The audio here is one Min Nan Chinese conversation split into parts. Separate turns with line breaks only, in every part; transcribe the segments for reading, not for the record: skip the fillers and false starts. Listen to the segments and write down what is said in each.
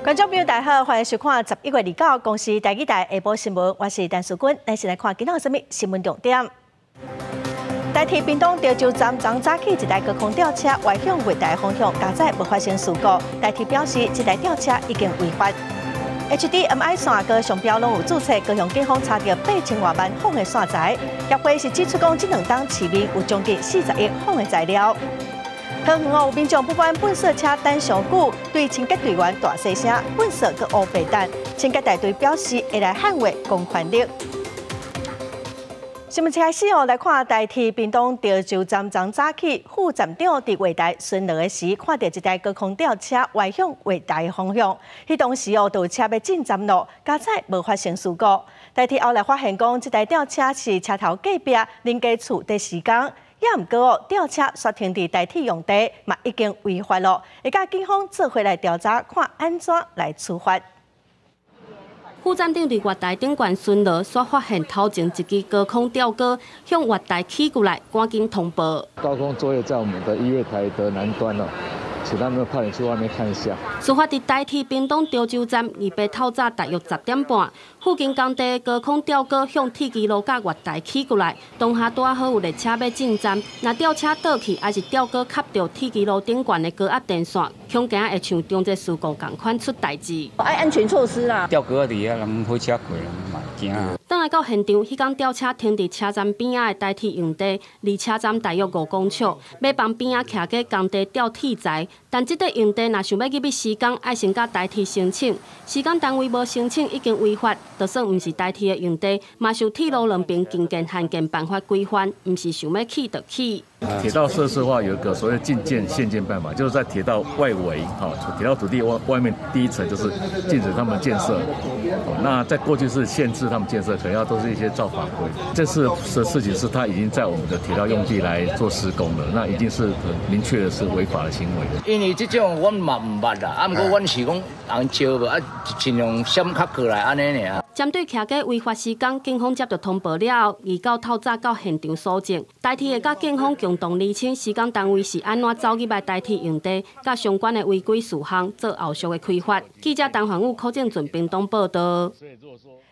觀眾朋友大家好，歡迎收看11月29公視台語台下晡新聞，我是陳淑君。咱先來看今仔有啥物新聞重點。台鐵屏東潮州站昨早起一台高空吊車歪向月台方向，佳哉無發生事故。台鐵表示，這台吊車已經違法。HDMI 線佮商標攏有註冊，高雄警方查著8000外萬仿的線材。協會是指出講，這兩冬市面有將近40億仿的材料。桃園有民眾不滿糞掃車等傷久，對清潔隊員大細聲，糞掃閣烏白等。清潔大隊表示會來捍衛公權力。新聞開始哦，來看台鐵屏東潮州站昨早起，副站長佇月台巡邏的時，看著一台高空吊車歪向月台方向。彼當時哦，就有車欲進站囉，佳哉無發生事故。台鐵後來發現講，這台吊車是車頭隔壁林家厝佇施工，也毋過哦，吊車煞停佇台鐵用地，嘛已經違法囉，會佮警方做伙來調查，看按怎來處罰。
副站長佇月台頂懸巡邏，煞發現頭前一支高空吊鈎向月台起過來，趕緊通報。
高空作業在我們的一月台的南端哦，請他們快點去外面看一下。
事發佇台鐵屏東潮州站，二八透早大約10點半，附近工地高空吊鈎向鐵支路佮月台起過來，當下拄好有列車欲進站，若吊車倒去，抑是吊鈎磕著鐵支路頂懸的高壓電線，恐驚會像中捷事故仝款出代誌。
愛安全措施啦。
吊鈎佇遐，人火車過，人嘛驚。
轉來到現場，彼工吊車停佇車站邊仔的台鐵用地，離車站大約5公尺，欲幫邊仔徛過工地吊鐵材。但這塊用地若想欲入去施工，愛先佮台鐵申請，施工單位無申請已經違法，就算毋是台鐵的用地，嘛受鐵路兩邊禁建限建辦法規範，毋是想欲起就起。
鐵道設施的話，有一個所謂禁建限建辦法，就是在鐵道外圍，哈，鐵道土地外面第一層就是禁止他們建設。那在過去是限制他們建設，可能要都是一些照法規。這次的事情是他已經在我們的鐵道用地來做施工了，那已經是很明確的是違法的行為。
因為這種阮嘛毋捌啦，啊，毋過阮是講人招無啊，盡量閃較過來按呢爾。
針對徛過違法施工，警方接到通報了後，29透早到現場搜證。台鐵會佮警方共同釐清施工單位是按怎走入來台鐵用地，佮相關的違規事項做後續的開罰。記者陳環宇、柯正俊屏東報導。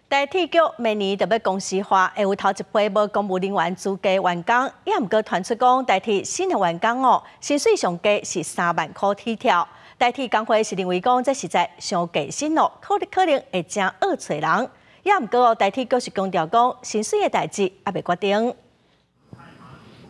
台鐵局明年就欲公司化，會有頭一批無公務人員資格員工，也毋過傳出講台鐵新的員工哦，薪水上低是3萬箍起跳。台鐵工會是認為講這實在傷低薪囉，可能會誠惡揣人。也毋過哦，台鐵局是強調講薪水的代誌猶未決定。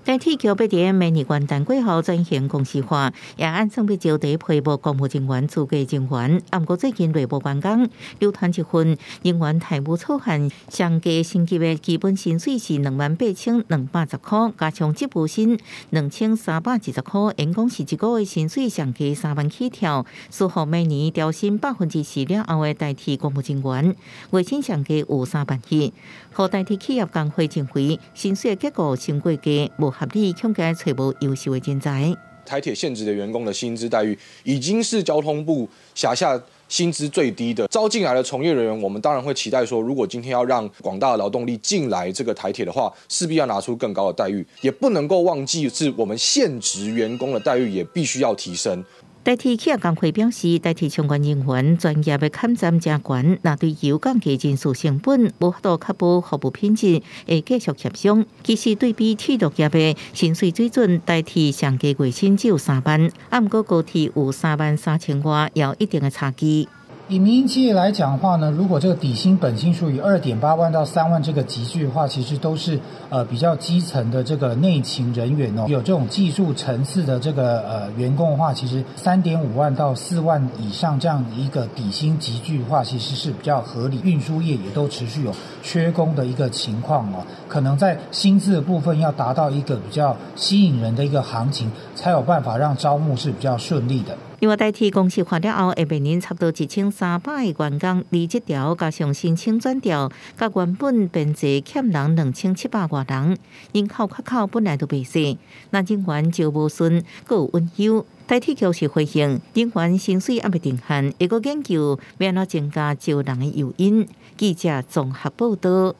台鐵局欲佇明年元旦過後轉型公司化，也按算欲招第一批無公務人員資格人員。毋過最近內部員工流傳一份人員待遇草案，上低薪級的基本薪水是28,210箍，加上職務薪2320箍，員工是一個月薪水上低3萬起跳，適合明年調薪4%了後的台鐵公務人員，月薪上低有3萬一。予台鐵企業工會認為，薪水結構傷過低，無合理，恐驚揣無優秀的人才。
台鐵現職的員工的薪資待遇已經是交通部轄下薪資最低的。招進來的從業人員，我們當然會期待說，如果今天要讓廣大的勞動力進來這個台鐵的話，勢必要拿出更高的待遇，也不能夠忘記是我們現職員工的待遇也必須要提升。
台鐵企業工會表示，台鐵相關人員專業的坎站誠懸，若對油降低人事成本，無法度確保服務品質，會繼續協商。其實對比鐵路業的薪水水準，台鐵上低月薪只有3萬，毋過高鐵有3萬3千外，有一定的差距。
以民營企業來講的話呢，如果這個底薪本薪屬於2.8萬到3萬這個級距的話，其實都是比較基層的這個內勤人員哦。有這種技術層次的這個員工的話，其實3.5萬到4萬以上這樣一個底薪級距的話，其實是比較合理。運輸業也都持續有缺工的一個情況哦，可能在薪資的部分要達到一個比較吸引人的一個行情，才有辦法讓招募是比較順利的。
另外，台鐵公司化了後，會面臨差不多1300個員工離職潮，加上申請轉調，佮原本編制欠人2700外人，人口缺口本來就袂細，若人員招無順，閣有隱憂。台鐵局是回應，人員薪水猶未定案，會閣研究欲按怎增加招人的誘因。記者綜合報導。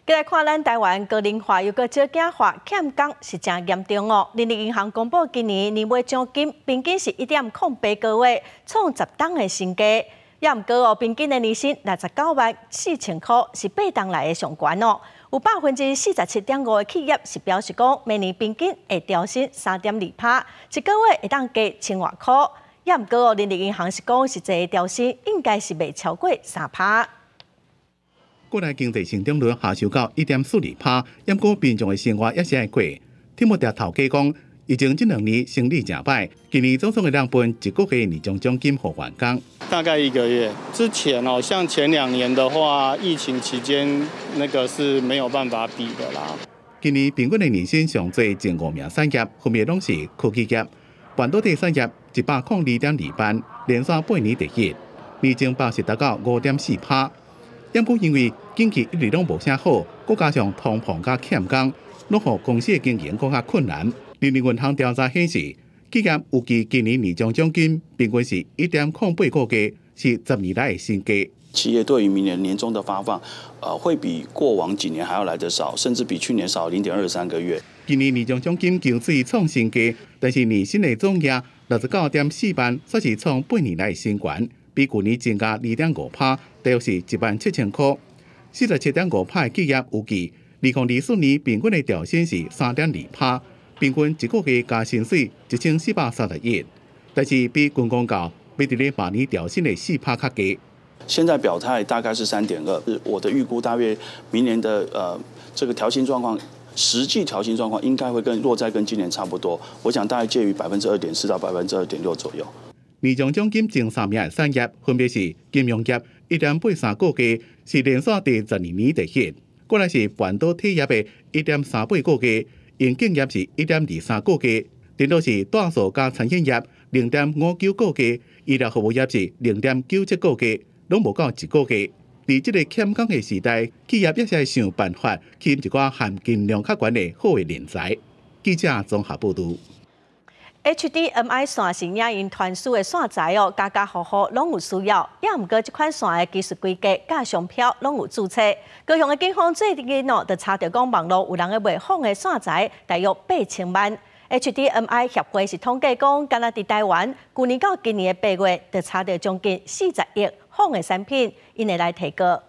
繼來看咱台灣高齡化又閣少子化，欠工是誠嚴重哦。人力銀行公布今年年尾獎金平均是1.08個月，創10冬的新低。也毋過哦，平均的年薪69萬4千箍，是8冬來的上懸哦。有47.5%的企業是表示講，明年平均會調薪3.2趴，一個月會當加千外箍。也毋過哦，人力銀行是講，實際調薪應該是袂超過3趴。
國內經濟成長率下修到1.42趴，毋過民眾的生活也是愛過。天母條頭家講，疫情這2年生意誠歹，今年總算會當分一個月年終獎金予員工。
大概一個月之前哦，像前2年的話，疫情期間那個是沒有辦法比的啦。
今年平均的年薪上濟前五名產業，分別攏是科技業、半導體產業102.2萬，連續8年第一，年增幅是達到5.4趴。毋過因為經濟一直攏無啥好，閣加上通膨佮欠工，攏予公司的經營閣較困難。人力銀行調查顯示，企業預計今年年終獎金平均是1.08個月，是10年來的新低。
企業對於明年年終的發放，會比過往幾年還要來得少，甚至比去年少0.23個月。
今年年終獎金求水創新低，但是年薪的總額69.4萬，煞是創8年來的新高，比舊年增加2.5趴，大約是1萬7千箍。47.5趴的企業預計，2024年平均的調薪是3.2趴，平均一個月加薪水1431，但是比軍公教欲佇咧明年調薪的4趴較低。
現在表態大概是3.2，我的預估大約明年的這個調薪狀況，實際調薪狀況應該會跟落在跟今年差不多，我想大概介於2.4%到2.6%左右。
年終獎金前三名的產業分別是金融業1.83個月，是連續第12年第一；過來是半導體業的1.38個月，硬件業是1.23個月，顛倒是大數佮餐飲業0.59個月，醫療服務業是0.97個月，攏無夠一個月。佇這個欠工的時代，企業也是愛想辦法吸引一寡含金量較懸的好的人才。記者綜合報導。
HDMI 線是影音傳輸的線材哦，家家戶戶攏有需要。也毋過這款線的技術規格佮商標攏有註冊。高雄的警方最近哦，就查著講網路有人咧賣仿的線材，大約8000萬。HDMI 協會是統計講，干焦佇台灣，舊年到今年的8月，就查著將近40億仿的產品，𪜶會來提告。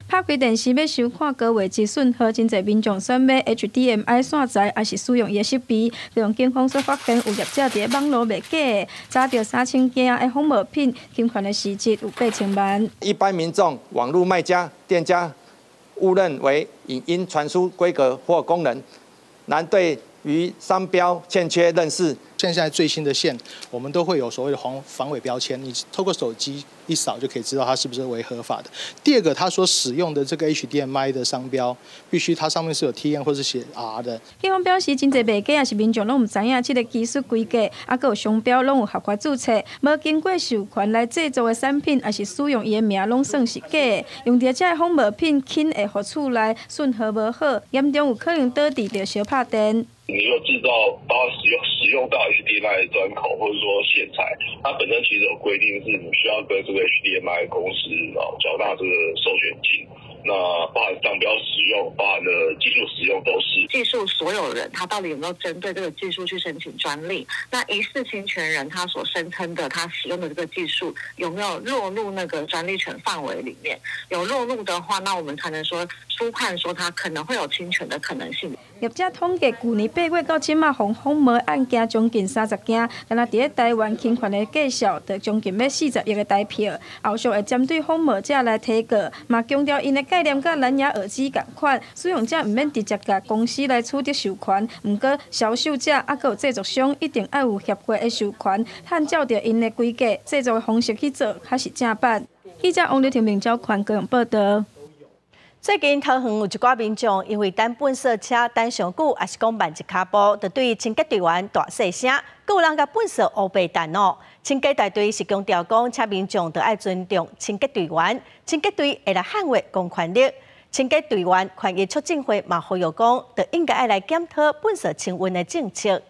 拍開電視欲收看高畫質訊號，真濟民眾選買 HDMI 線材，抑是使用伊的設備。高雄警方所發現有業者佇網路賣假的，查著3000件的仿冒品，侵權的市值有8000萬。
一般民眾、網路賣家、店家誤認為影音傳輸規格或功能，難對於商標欠缺認識。
現在最新的線，我們都會有所謂的防偽標籤，你透過手機一掃就可以知道它是不是為合法的。第二個，它所使用的這個 HDMI 的商標，必須它上面是有 TN 或是寫 R 的。
警方表示，真濟賣家抑是民眾攏毋知影這个技術規格，抑閣有商標攏有合法註冊，無經過授權來製作的產品，抑是使用伊的名，攏算是假的。用著這个仿冒品，輕會予厝內訊號無好，嚴重有可能導致著燒拍電。
你若製造包括使用到 HDMI 的端口，或者說線材，它本身其實有規定，是你需要跟這個 HDMI 公司啊繳納這個授權金。那包含商標使用，包含了技術使用都是。
技術所有人他到底有沒有針對這個技術去申請專利？那疑似侵權人他所聲稱的他使用的這個技術有沒有落入那個專利權範圍裡面？有落入的話，那我們才能說初判說他可能會有侵權的可能性。
業者統計，舊年8月到這馬，予仿冒案件將近30件，干焦佇咧台灣侵權的價數，就將近欲40億的台票。後續會針對仿冒者來提告，嘛強調𪜶的概念佮藍牙耳機仝款，使用者毋免直接共公司來取得授權，毋過銷售者抑閣有製作商一定愛有協會的授權，按照著𪜶的規格製作的方式去做，較是正版。記者王劉婷、明昭寬高雄報導。
最近桃園有一寡民眾因為等糞掃車等傷久，抑是講慢一跤步，就對清潔隊員大細聲，閣有人共糞掃烏白彈哦。清潔大隊是強調講，請民眾著愛尊重清潔隊員，清潔隊會來捍衛公權力。清潔隊員權益促進會嘛呼籲講，著應該愛來檢討糞掃清運的政策。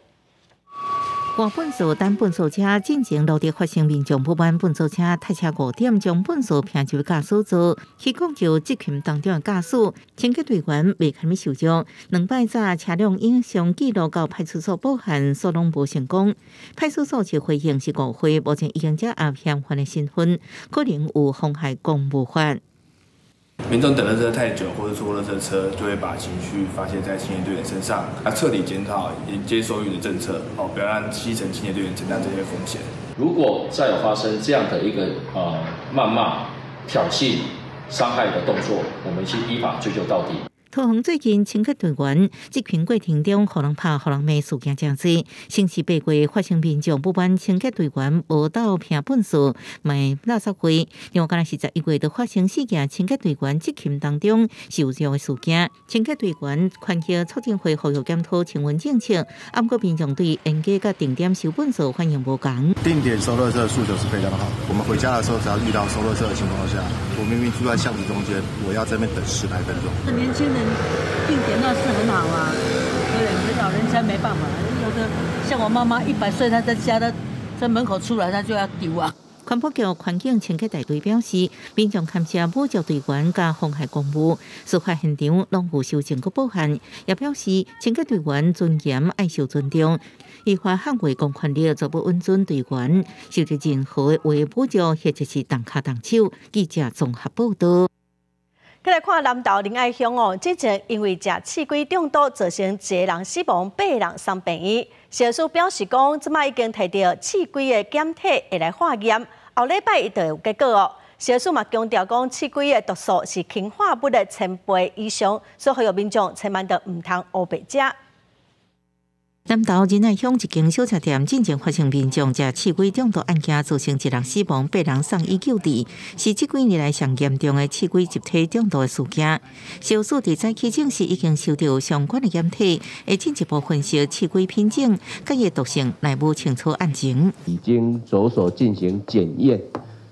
挂糞扫等糞扫车进前路地发生民众不满，糞扫车塞车5点，将糞扫拼入驾驶座，去讲究执勤当中的驾驶清洁队员袂堪受伤。两摆早车辆影像记录到派出所报案，所拢无成功。派出所是回应是误会，目前已经将阿嫌犯的身份，可能有妨害公务法。
民众等垃圾太久，或者坐垃圾车，就会把情绪发泄在清洁队员身上。要彻底检讨沿街收运的政策，哦，不要让基层清洁队员承担这些风险。
如果再有发生这样的一个谩骂、挑衅、伤害的动作，我们去依法追究到底。
桃园最近清洁队员执勤过程中，予人拍、予人骂事件诚济。先是8月发生民众不满清洁队员无斗拼糞扫、卖垃圾费，另外，敢若是11月就发生4件清洁队员执勤当中受伤的事件。清洁队员权益促进会呼吁检讨清运政策，毋过民众对沿街佮定点收糞扫反应无仝。
定点收垃圾的诉求是非常好。我们回家的时候，只要遇到收垃圾的情况下，我明明住在巷子中间，我要在那边等10来分钟。
年轻人定点那是很好啊，对，老人家没办法，有的像我妈妈100岁，她在家的在门口出来，她就要丢啊。
环保局环境清洁大队表示，民众勘测武装队员佮妨害公务，事发现场拢有收证佮报案，也表示清洁队员尊严爱受尊重，依法捍卫公权力，绝不允准队员受到任何的侮辱或者是动跤动手。记者综合报道。
再来看南投仁爱乡哦，之前因为食刺龟中毒造成1个人死亡，8个人送病院。兽医师表示讲，这摆已经提著刺龟的检体会来化验，后礼拜伊就会有结果哦。兽医师嘛强调讲，刺龟的毒素是氰化物的1000倍以上，所以呼吁民众千万著毋通乌白食。
南投仁爱乡一间小食店进前发生民众食刺龟中毒案件，造成1人死亡，8人送医救治，是这几年来上严重的刺龟集体中毒的事件。兽医师伫早起证实已经收到相关的检体，会进一步分析刺龟品种佮伊毒性来摸清楚案情。
已经着手进行检验，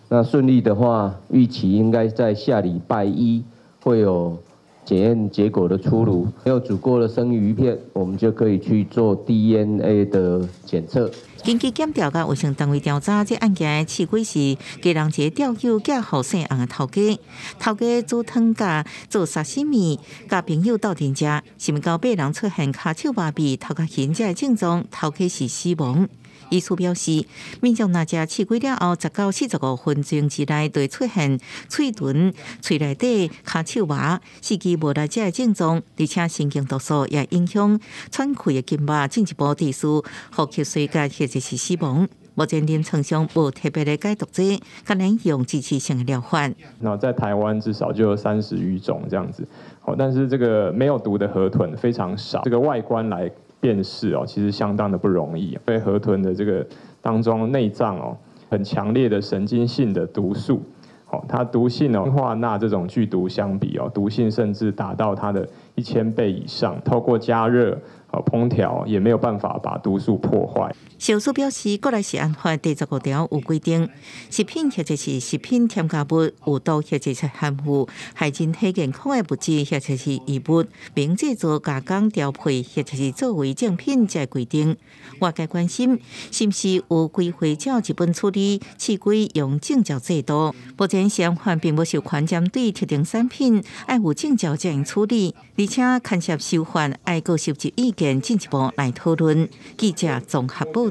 那顺利的话，预期应该在下礼拜一会有检验结果的出炉。没有煮过的生鱼片，我们就可以去做 DNA 的检测。
根据检调佮卫生单位调查，这案件的刺龟是家人一个钓友寄予姓洪的头家，头家煮汤佮做沙西米，佮朋友斗阵食，想袂到8人出现跤手麻痹、头壳晕这个症状，头家是死亡。医师表示，民众若食刺龟了后，10到45分钟之内就会出现喙唇、喙内底、跤手麻、四肢无力这个症状，而且神经毒素也影响喘气的筋膜，进一步致使呼吸衰竭或者是死亡。目前临床上无特别的解毒剂，可能用支持性的疗法。
那在台湾至少就有30余种这样子，好，但是这个没有毒的河豚非常少，这个外观来辨识哦，其实相当的不容易。对河豚的这个当中内脏哦，很强烈的神经性的毒素，哦，它毒性哦，氰化钠这种剧毒相比哦，毒性甚至达到它的1000倍以上。透过加热、烹调也没有办法把毒素破坏。
兽医师表示，国内食安法第15条有规定，食品或者是食品添加物有毒或者是含有害人体健康的物质或者是异物，并制作、加工、调配或者是作为正品这规定。外界关心是毋是有规划照日本处理刺龟用证照制度？目前食安法并无授权针对特定产品爱有证照才用处理，而且牵涉修法爱阁收集意见，进一步来讨论。记者综合报道。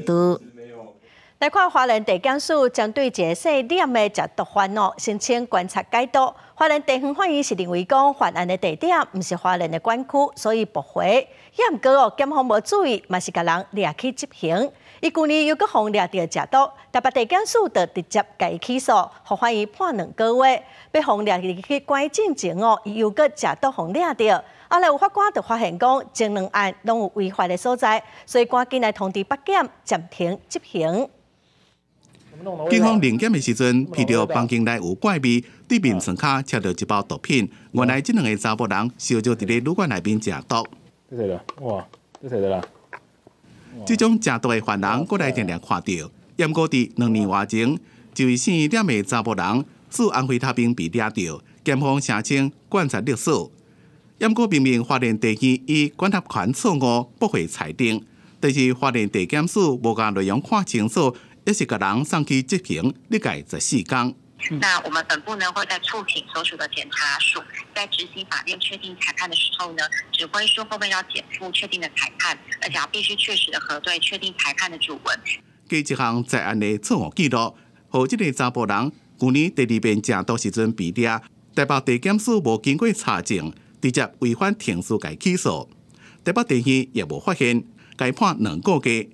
来看花莲地检署针对一个姓聶的食毒犯哦，申请观察解毒。花莲地方法院是认为讲犯案的地点毋是花莲的管区，所以驳回。也毋过哦，检方无注意，嘛是共人掠去执行。伊旧年又阁予掠著食毒，台北地检署就直接共伊起诉，予法院判2个月。欲予掠入去关进前哦，伊又阁食毒予掠著。后来有法官就发现讲，前2案拢有违法的所在，所以赶紧来通知北检暂停执行。
警方临检的时阵，闻著房间内有怪味，对面床跤摕著一包毒品。原来这2个查埔人相约伫咧旅馆内面食毒。
这谁的？哇，这谁的啦？
这种食毒的犯人，阁来定定看著。毋过伫2年外前，这位姓聶的查埔人，自安非他命被掠著，检方声称观察勒索。毋过明明花莲地院以管辖权错误驳回裁定，但是花蓮地檢署無共內容看清楚，抑是共人送去執行，歷屆14工。
那我們本部呢會再促請所屬的檢察署，在執行法院確定裁判的時候呢，指揮書後面要檢附確定的裁判，而且要必須確實的核對確定裁判的主文。
加一項在案的錯誤記錄，予這个查埔人舊年第二遍食毒時陣被掠，台北地檢署無經過查證，直接違反程序共起訴。台北地院也無發現，共判2個月。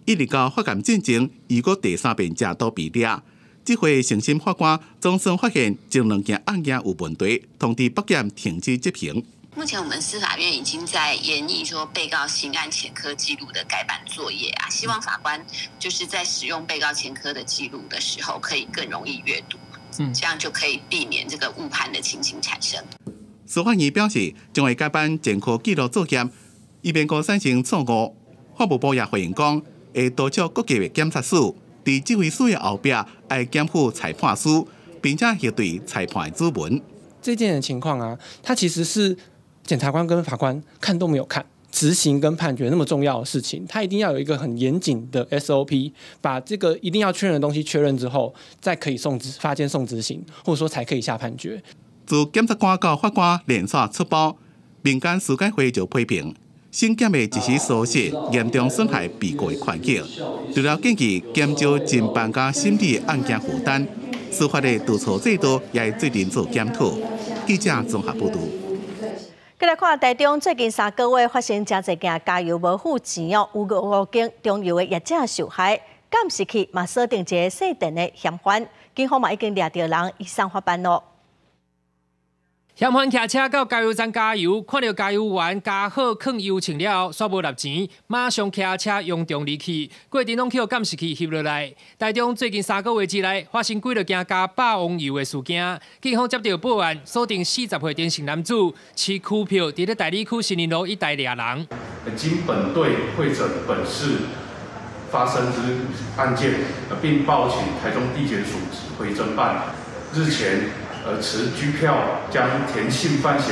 一直到發監進前，伊閣第三遍食毒被掠。這回承審法官總算發現前兩件案件有問題，通知北檢停止執行。
目前我們司法院已經在研議說被告刑案前科記錄的改版作業啊，希望法官就是在使用被告前科的記錄的時候，可以更容易閱讀，這樣就可以避免這個誤判的情形產生。
司法院表示，將會改版前科記錄作業，以免閣產生錯誤。法務部也回應講，會督促各級的檢察署，佇指揮書的後壁愛檢附裁判書，並且核對裁判的主文。
這件的情況啊，他其實是檢察官跟法官看都沒有看，執行跟判決那麼重要的事情，他一定要有一個很嚴謹的 SOP，把這個一定要確認的東西確認之後，再可以送執發監送執行，或者說才可以下判決。
自檢察官到法官連續出包，民間司改會就批評。審檢的一時疏失，嚴重損害被告的權益。除了建議減少偵辦佮審理案件負擔，司法的糾錯制度也會做陣做檢討。記者綜合報導。
繼來看台中最近3個月發生誠濟件加油無付錢哦，有五間中油的業者受害，監視器嘛鎖定一个姓陳的嫌犯，警方嘛已經掠著人移送法辦囉。
嫌犯騎車到加油站加油，看著加油員加好囥油槍了後，煞無納錢，馬上騎車揚長離去。過程攏予監視器翕落來。台中最近3個月之內發生幾落件加霸王油的事件，警方接著報案，鎖定40歲陳姓男子，持拘票佇咧大里區新林路一帶掠人。
經本隊彙整本市發生之案件，並報請台中地檢署指揮偵辦。日前，持拘票將田姓范閒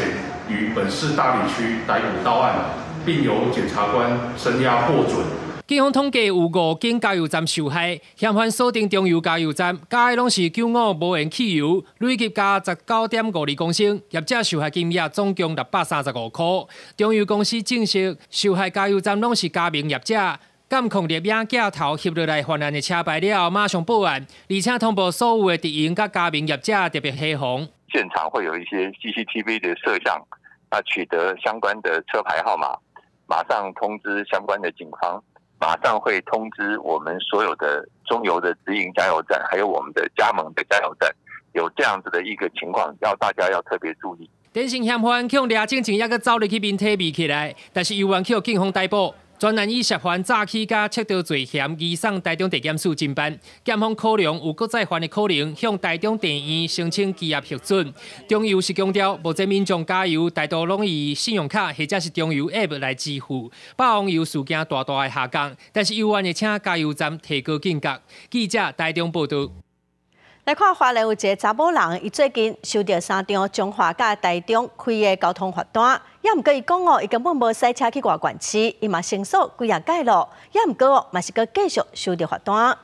於本市大里區逮捕到案，並由檢察官聲押獲准。
警方統計有五間加油站受害，嫌犯鎖定中油加油站，加的攏是95無鉛汽油，累計加19.52公升，業者受害金額總共635塊。中油公司證實，受害加油站攏是加盟業者。監控錄影鏡頭翕落來犯案的車牌了後，馬上報案，而且通報所有的直營佮加盟業者特別提防。
現場會有一些 CCTV 的攝像，啊，取得相關的車牌號碼，馬上通知相關的警方，馬上會通知我們所有的中油的直營加油站，還有我們的加盟的加油站，有這樣子的一個情況，要大家要特別注意。
典型嫌犯予掠進前，猶閣走入去面體避起來，但是猶原予警方逮捕。專案以涉犯詐欺佮竊盜罪嫌移送台中地檢署偵辦，檢方考量有閣再犯的可能，向台中地院申請羈押核准。中油是強調，目前民眾加油大多攏以信用卡或者是中油 App 來支付，霸王油事件大大的下降，但是猶原會請加油站提高警覺。記者台中報導。
來看花蓮有一个查某人，伊最近收著三張彰化佮台中開的交通罰單，猶毋過伊講哦，伊根本無駛車去外縣市，伊嘛申訴幾仔擺囉，猶毋過哦，嘛是閣繼續收著罰單。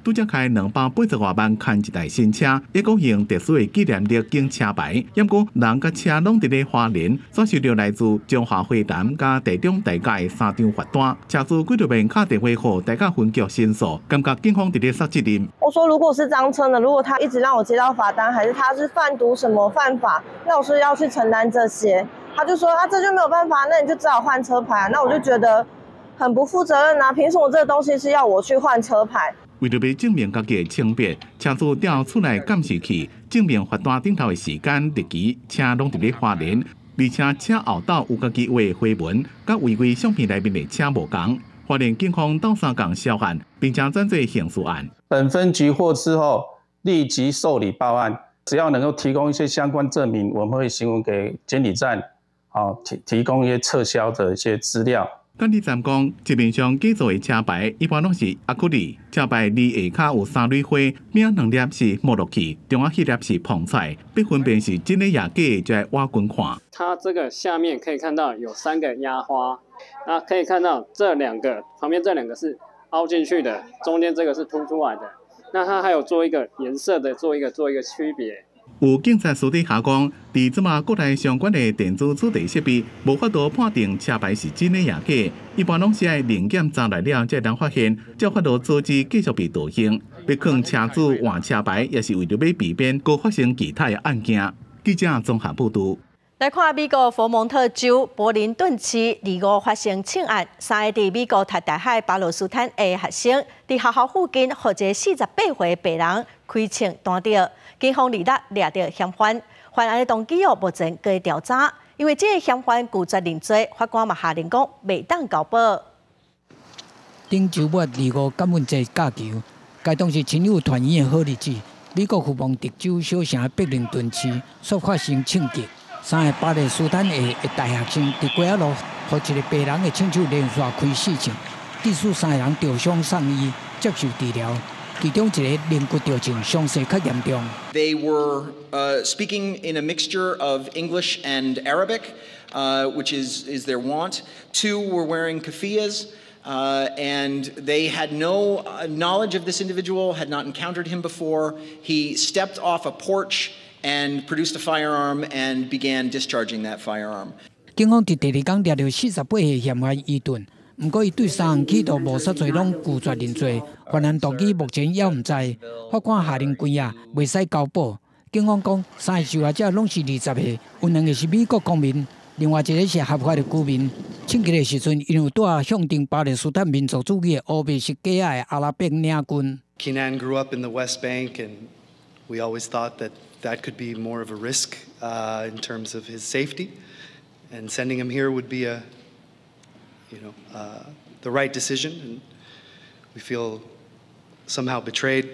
拄才開280外萬牽一台新車，抑閣用特殊的紀念日景車牌，猶過人佮車攏佇咧花蓮，煞收著來自彰化花壇佮台中大甲的三張罰單，車主幾落遍敲電話予大甲分局申訴，感覺警方佇咧捒責任。
我說，如果是贓車呢？如果他一直讓我接到罰單，還是他是販毒什麼犯法，那我是要去承擔這些。他就說啊，這就沒有辦法，那你就只好換車牌。那我就覺得很不負責任啊！憑什麼這個東西是要我去換車牌？
為著欲證明家己的清白，車主調厝內監視器，證明罰單頂頭的時間、日期，車攏佇咧花蓮，而且車後斗有家己畫的花紋，佮違規相片內面的車無仝。花蓮警方鬥相共銷案，並且轉做刑事案。
本分局獲知後，立即受理報案，只要能夠提供一些相關證明，我們會行文給監理站，好提供一些撤銷的一些資料。
監理站講，市面上假造的車牌一般攏是亞克力，車牌字下跤有三蕊花，尾兩粒是沒落去，中間彼粒是膨出來，欲分辨是真的抑假的，就愛挖滾看。
它這個下面可以看到有三個壓花，那可以看到這兩個旁邊這兩個是凹進去的，中間這個是凸出來的。那它還有做一個顏色的，做一個區別。
有警察私底下講，佇這馬國內相關的電子主題設備，無法度判定車牌是真的抑假，一般攏是愛臨檢查來了才會當發現，才有法度阻止繼續被盜用。欲勸車主換車牌，也是為著欲避免閣發生其他的案件。記者綜合報導。
來看美國佛蒙特州柏林頓市25發生槍案，三个佇美國讀大學巴勒斯坦的學生，佇學校附近，予一个48歲白人開槍彈著，警方二日掠著嫌犯，犯案的動機哦，目前閣調查，因為這个嫌犯拒絕認罪，法官嘛下令講袂當交保。
頂週末25感恩節假期，該當是親友團圓的好日子。美國佛蒙特州小城柏林頓市煞發生槍擊。三个巴勒斯坦裔的大學生佇街仔路，予一个白人的槍手連續開四槍，致使三个人著傷送醫接受治療，其中一个龍骨著槍，傷勢較嚴重。
They were speaking in a mixture of English and Arabic, which is their wont. Two were wearing keffiyehs. And they had no knowledge of this individual, had not encountered him before. He stepped off a porch and produced a firearm and began discharging that firearm.
警方佇第二工掠著48歲嫌犯伊頓，毋過伊對三項企圖謀殺罪攏拒絕認罪，犯案動機目前猶毋知。法官下令關押，袂使交保。警方講，三个受害者攏是20歲，有兩个是美國公民，另外一个是合法的居民。槍擊的時陣，𪜶有帶象徵巴勒斯坦民族主義的烏白色架仔的阿拉伯領巾。
Kinan grew up in the West Bank, and we always thought that that could be more of a risk in terms of his safety, and sending him here would be a, you know, the right decision. And we feel somehow betrayed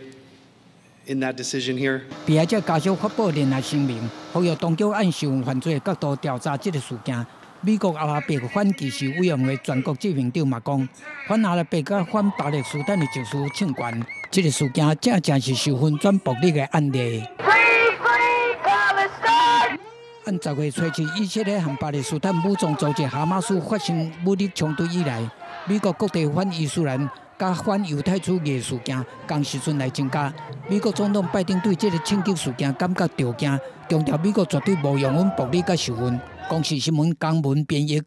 in that decision here.
被害者家屬發布聯合聲明，呼籲當局按受犯罪的角度調查這个事件。美國阿拉伯反歧視委員會全國執行長嘛講，反阿拉伯佮反巴勒斯坦的情緒衝懸，這个事件正正是受分轉暴力的案例。按10月初7，以色列和巴勒斯坦武裝組織哈馬斯發生武力衝突以來，美國各地反伊斯蘭佮反猶太主義的事件，仝時陣來增加。美國總統拜登對這个槍擊事件感覺著驚，強調美國絕對無容忍暴力佮仇恨。公視新聞江文編譯。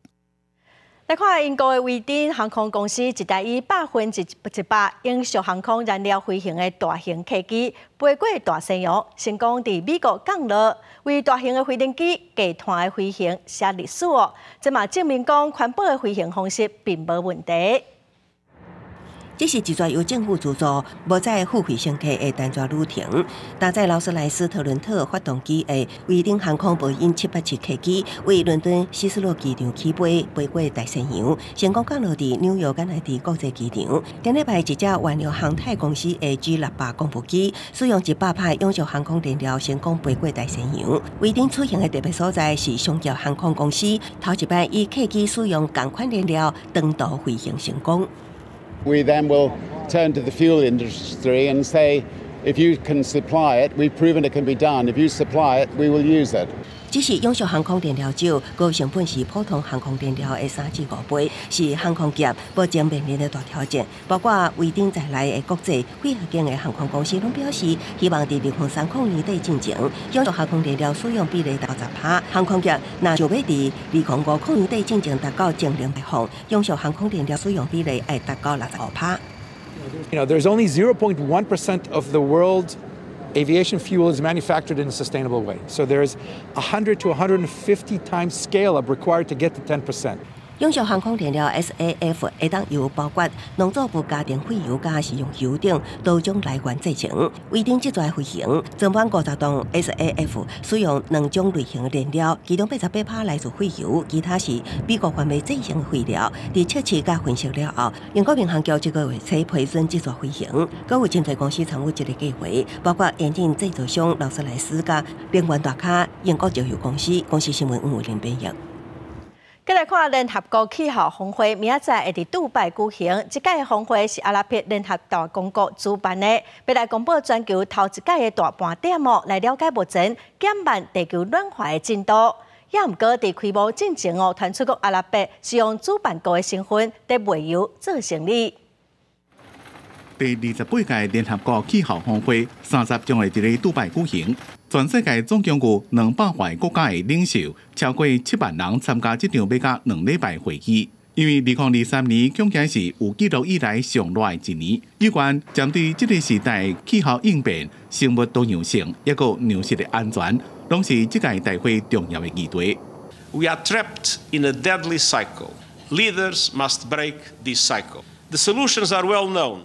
來看英國的維珍航空公司一台以100%永續航空燃料飛行的大型客機飛過大西洋，成功佇美國降落，為大型的飛行機低碳的飛行寫歷史哦。這嘛證明講環保的飛行方式並無問題。
這是一逝由政府資助、無載付費乘客的單逝旅程。搭載勞斯萊斯特倫特發動機的維珍航空波音787客機，為倫敦希斯洛機場起飛，飛過大西洋，成功降落佇紐約甘迺迪國際機場。頂禮拜一隻原料航太公司的 G600公務機，使用100%永續航空燃料，成功飛過大西洋。維珍此行的特別所在是商業航空公司頭一擺以客機使用仝款燃料長途飛行成功。
We then will turn to the fuel industry and say, if you can supply it, we've proven it can be done. If you supply it, we will use it.
只是永續航空燃料少，高成本是普通航空燃料的3至5倍，是航空業目前面臨的大挑戰。包括維珍在內的國際幾若間的航空公司攏表示，希望佇2030年底進前，永續航空燃料使用比例達10%。航空業若想欲佇2050年底進前達到淨零排放，永續航空燃料使用比例愛達到65%。
There's only 0.1% of the world's aviation fuel is manufactured in a sustainable way. So there's 100 to 150 times scale up required to get to 10%.
永續航空燃料 SAF 會當由包括農作物、家庭廢油佮食用油等多種來源製成。維珍這逝飛行裝滿50噸 SAF，使用兩種類型的燃料，其中88%來自廢油，其他是美國範圍製成的廢料。佇測試佮分析了後，英國民航局這個月初批准這逝飛行。閣有真濟公司參與這个計劃，包括引擎製造商勞斯萊斯佮能源大咖英國石油公司。公視新聞黃偉玲編譯。
繼來看聯合國氣候峰會，明仔載會佇杜拜舉行。這屆峰會是阿拉伯聯合大公國主辦的，欲來公布全球頭一屆的大盤點哦，來了解目前減慢地球暖化的進度。也毋過佇開幕進前哦，傳出講阿拉伯是用主辦國的身份佇賣油做生意。
第28屆聯合國氣候峰會30將會佇咧杜拜舉行，全世界總共有200外國家的領袖，超過7萬人參加這場欲甲2禮拜會議。因為2023年恐驚是有記錄以來上熱的一年，有關針對這個時代氣候應變、生物多樣性，抑閣糧食的安全，攏是這屆大會重要的議題。
We are trapped in a deadly cycle. Leaders must break this cycle. The solutions are well known.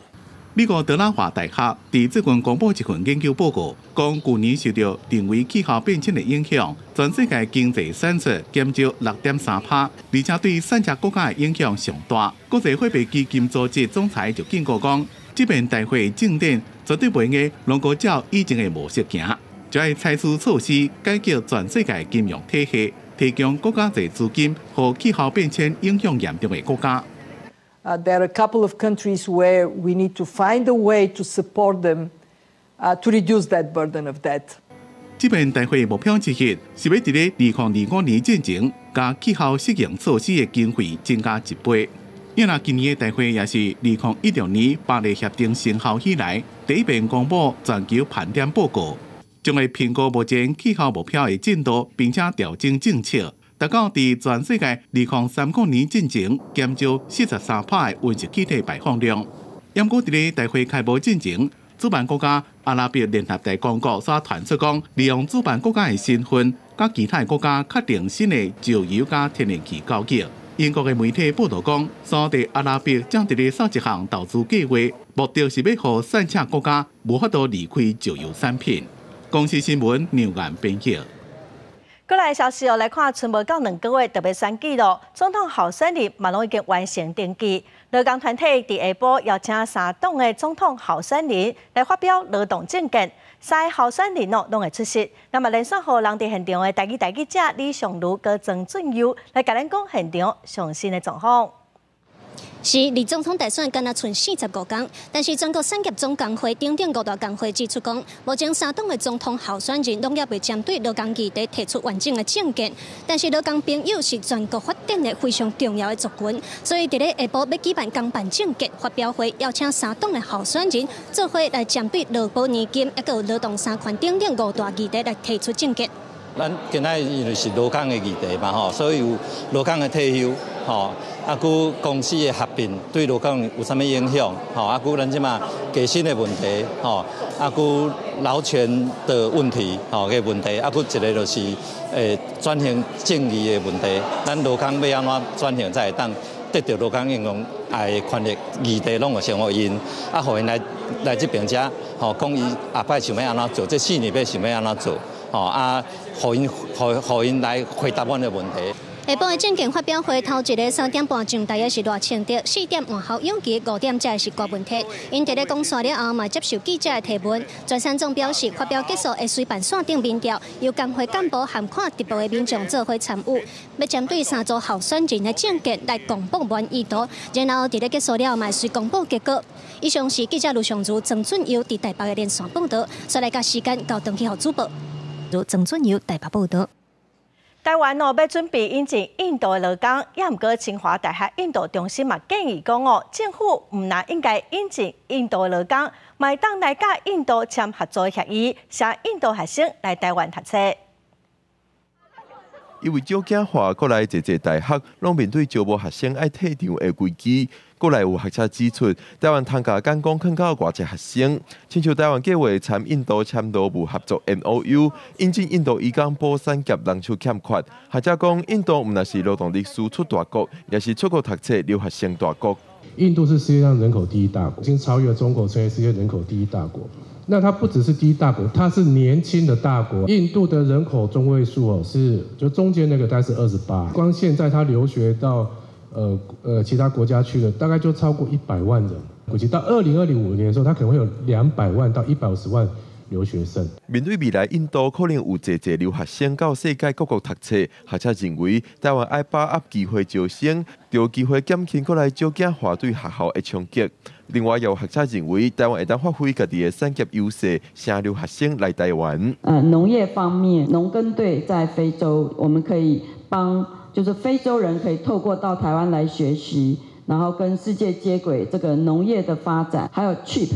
美國德拉華大學佇最近公布一份研究報告，講舊年受著人為氣候變遷的影響，全世界經濟產出減少6.3%，而且對產車國家的影響上大。國際貨幣基金組織總裁就警告講，這遍大會進展絕對袂用攏閣照以前的模式行，就愛採取措施改革全世界金融體系，提供閣較濟資金予氣候變遷影響嚴重的國家。
There are a couple of countries where we need to find a way to support them to reduce that burden of debt.
這遍大會目標之一是欲佇咧2025年進前，共氣候適應措施的經費增加一倍。因為今年的大會也是2016年巴黎協定生效以來第一遍公布全球盤點報告，將會評估目前氣候目標的進度，並且調整政策。達到佇全世界2035年進前減少43%的溫室氣體排放量。毋過佇咧大會開幕進前，主辦國家阿拉伯聯合大公國煞傳出講，利用主辦國家的身份，佮其他國家確定新的石油佮天然氣交易。英國的媒體報導講，沙特阿拉伯正佇咧掃一項投資計劃，目的是欲予產車國家無法度離開石油產品。公視新聞梁岩編譯。
過來消息哦，來看，賰無夠2個月就欲選舉囉。總統候選人嘛攏已經完成登記。勞工團體佇下晡邀請三黨的總統候選人來發表勞動政見，三个候選人哦攏會出席。那麼連線予人佇現場的台語台記者李尚儒佮曾俊佑來共咱講現場上新的狀況。
是，離總統大選干焦賰45工，但是全國產業總工會等等五大工會指出講，目前三黨的總統候選人攏猶未針對勞工議題提出完整的政見，但是勞工朋友是全國發展的非常重要的族群，所以佇咧下晡欲舉辦工辦政見發表會，邀請三黨的候選人做伙來針對勞保年金、抑閣有勞動三權等等五大議題來提出政見。
咱今仔因為是勞工的議題嘛吼，所以有勞工的退休吼，啊，閣公司的合併對勞工有啥物影響吼，啊，閣咱這馬加薪的問題吼，啊，閣勞權的問題吼个問題，啊，閣一个就是轉型正義的問題，咱勞工欲按怎轉型才會當得著勞工應當愛的權益，議題攏會先予𪜶，啊，予𪜶來來這邊遮吼，講伊後擺想欲按怎做，這4年欲想欲按怎做。吼啊，予𪜶予予𪜶來回答阮的問題。
下晡的政見發表會，頭一个3點半上台的是賴清德，4點換侯友宜，5點才是郭文鐵。𪜶佇咧講煞了後，嘛接受記者的提問。全產總表示，發表結束會隨辦線頂民調，由工會幹部含看直播的民眾做伙參與，欲針對三組候選人的政見來公布滿意度，然後佇咧結束了後，嘛隨公布結果。以上是記者盧尚如、曾俊佑佇台北的連線報導。煞來共時間交轉去予主播。如曾俊佑台北報導。
台灣哦，欲準備引進印度的勞工，也毋過清華大學印度中心嘛建議講哦，政府毋但應該引進印度的勞工，嘛會當來佮印度簽合作協議，請印度學生來台灣讀冊。
因為少子化，國內濟濟大學攏面對招募學生愛退場的危機。國內有學者指出，台灣通共減講囥到偌濟學生，親像台灣計劃參印度簽勞務合作 MOU，引進印度移工補產業人手欠缺。學者講，印度毋但是勞動力輸出大國，也是出國讀冊留學生大國。
印度是世界上人口第一大國，已經超越中國成為世界人口第一大國。那它不只是第一大國，它是年輕的大國。印度的人口中位數哦，是就中間那個大概是28，光現在他留學到其他國家去的，大概就超過100萬人。估計到2025年的時候，他可能會有200萬到150萬留學生。
面對未來印度可能有濟濟留學生到世界各國讀冊，學者認為台灣愛把握機會招生，著機會減輕閣來少囝化對學校的衝擊。另外，有學者認為台灣會當發揮家己的產業優勢，吸留學生來台灣。
農業方面，農耕隊在非洲，我們可以幫，就是非洲人可以透過到台灣來學習。然後跟世界接軌，這個農業的發展，還有 chips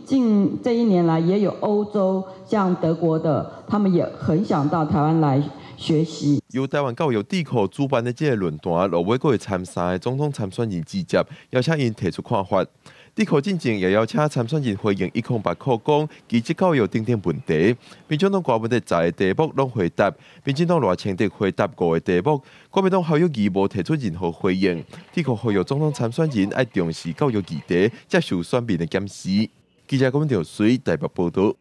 近這一年來也有歐洲，像德國的，他們也很想到台灣來學習。
由台灣教育智庫主辦的這個論壇，落尾閣會參三个總統參選人之接，邀請𪜶提出看法。智庫進前也邀請參選人回應108箍講技職教育等等問題。民進黨郭文的10個題目攏回答，民進黨賴清德回答5個題目，國民黨侯友宜無提出任何回應。智庫呼籲總統參選人愛重視教育議題，接受選民的檢視。記者郭文條水台北報導。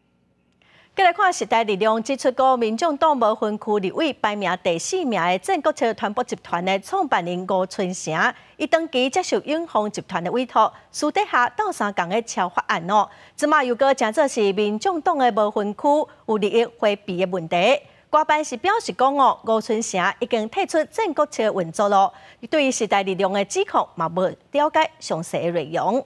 繼來看時代力量指出，講民眾黨無分區立委排名第四名的戰國策傳播集團的創辦人吳春成，伊長期接受永豐集團的委託，私底下鬥相共的抄法案哦。這馬又閣成做是民眾黨的無分區有利益迴避的問題。郭辦是表示講哦，吳春成已經退出戰國策運作咯，對於時代力量的指控嘛無了解詳細的內容。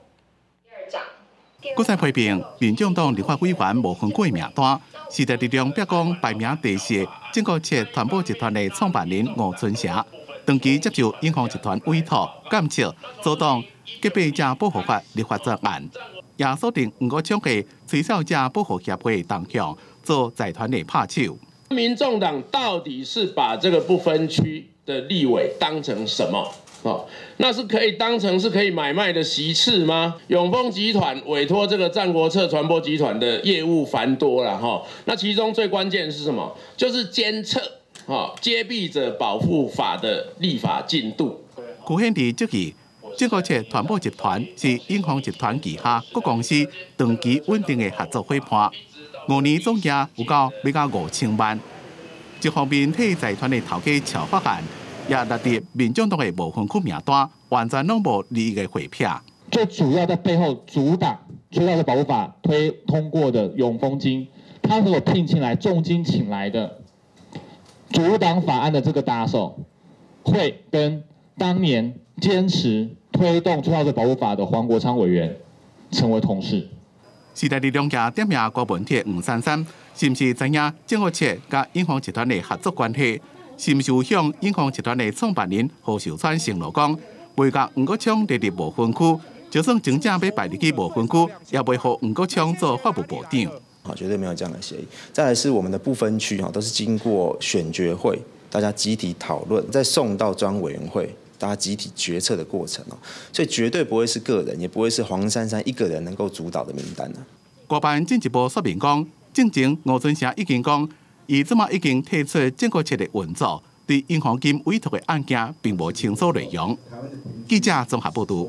閣再批評民眾黨立法委員無分區名單，時代力量表講排名第四，戰國策傳播集團的創辦人吳春成，長期接受永豐集團委託監測阻擋潔白者保護法立法草案，也鎖定黃國昌的吹哨者保護協會動向做財團的拍手。
民眾黨到底是把這個不分區的立委當成什麼？哦，那是可以當成是可以買賣的席次嗎？永豐集團委託這個戰國策傳播集團的業務繁多了哈，那其中最關鍵是什麼？就是監測哈揭弊者保護法的立法進度。
辜顯智質疑，戰國策傳播集團是永豐集團旗下各公司長期穩定的合作夥伴，5年總額有夠欲到5000萬。一方面替財團的頭家抄法案，也列入民眾黨的無分區名單，完全攏無利益的迴避。
最主要在背後阻擋吹哨者保護法推通過的永豐金，他所聘請來重金請來的阻擋法案的這個打手，會跟當年堅持推動吹哨者保護法的黃國昌委員成為同事。
時代力量也點名郭文鐵、黃珊珊，是毋是知影戰國策佮永豐集團的合作關係？是毋是有向永豐集團的創辦人何壽川承諾講，袂共黃國昌列入無分區，就算真正欲排入去無分區，也袂予黃國昌做法務部長。
好，絕對沒有這樣的協議。再來是我們的不分區哈，都是經過選決會，大家集體討論，再送到專委員會，大家集體決策的過程哦，所以絕對不會是個人，也不會是黃珊珊一個人能夠主導的名單啊。
郭辦進一步說明講，進前吳春成已經講，伊這馬已經退出戰國策的運作，對永豐金委託的案件並無清楚內容。記者綜合報導。